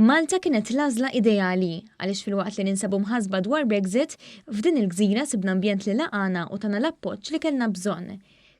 Malta kienet l-għażla ideali, għaliex filwaqt li ninsabu mħassba dwar Brexit, f'din il-gżira sibna ambjent li laqagħna u tana l-appoġġ li kellna bżonn.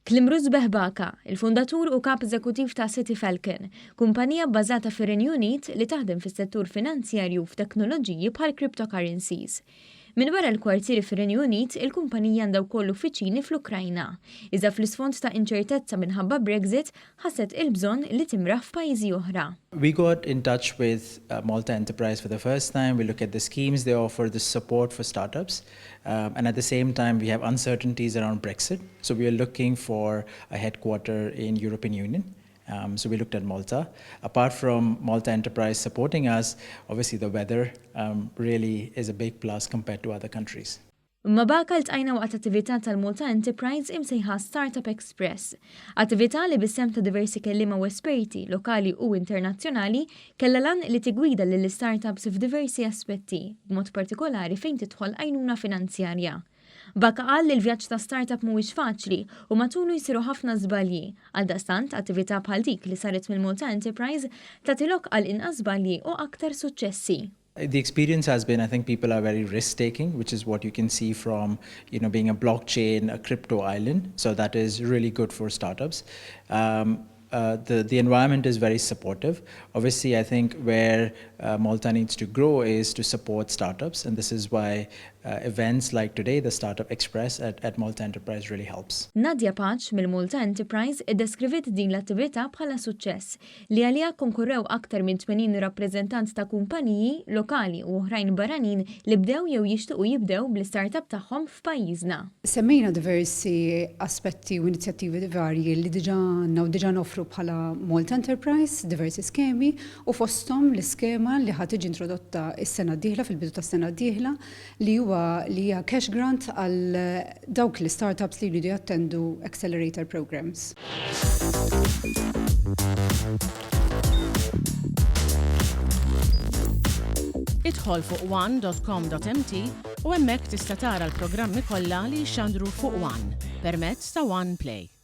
Kliem Ruzbeh Baka, il-fundatur u kap eżekutiv ta' City Falcon, kumpanija bbażata fir-Renju Unit li taħdem fis-settur finanzjarju f'teknoloġiji bħal cryptocurrencies. Minbarra l-kwartieri fir-Renju Unit, il-kumpanija għandha wkoll uffiċini fl-Ukrajna. Iżda fl-isfond ta' inċertezza minħabba Brexit, ħasset il-bżonn li timraħ f'pajjiżi oħra. We got in touch with Malta Enterprise for the first time, we look at the schemes they offer, the support for startups, and at the same time we have uncertainties around Brexit, so we are looking for a headquarter in European Union. Um, so we looked at Malta. Apart from Malta Enterprise supporting us, obviously the weather um, really is a big plus compared to other countries. Ma' Baka ltqajna waqt attività tal-Malta Enterprise imsejħa Startup Express. Attività li bis-sehem ta' diversi kelliema u esperti, lokali u internazzjonali, kellha l-għan li tiggwida lill-istartups f'diversi aspetti, b'mod partikolari fejn tidħol għajnuna finanzjarja. Baka qal li l-vjaġġ ta' startup mhuwiex faċli u matulu jsiru ħafna żbalji. Għaldaqstant, attività bħal dik li saret mill-Malta Enterprise tagħti lok għal inqas żbalji u aktar suċċessi. The experience has been, I think people are very risk taking, which is what you can see from, you know, being a blockchain, a crypto island. So that is really good for startups. Um, uh, the, the environment is very supportive. Obviously, I think where uh, Malta needs to grow is to support startups, and this is why uh, events like today, the Startup Express at, at Malta Enterprise really helps. Nadia Pace mill-Malta Enterprise iddeskriviet din l-attività bħala suċċess li għaliha konkurrew aktar minn 80 rappreżentant ta' kumpaniji lokali u oħrajn barranin li bdew jew jixtiequ jibdew bl-istartup tagħhom f'pajjiżna. Semmejna diversi aspetti u inizjattivi varji li diġà għandna u diġà noffru bħala Malta Enterprise, diversi skemi, u fosthom l-iskema li ħa tiġi introdotta s-sena d-dieħla, fil-bidu tas-sena d-dieħla, li huwa li hija cash grant għal dawk l-startups li jridu jattendu accelerator programs. Idħol fuq one.com.mt u hemmhekk tista' tara l-programmi kollha li jixxandru fuq One permezz ta' One Play.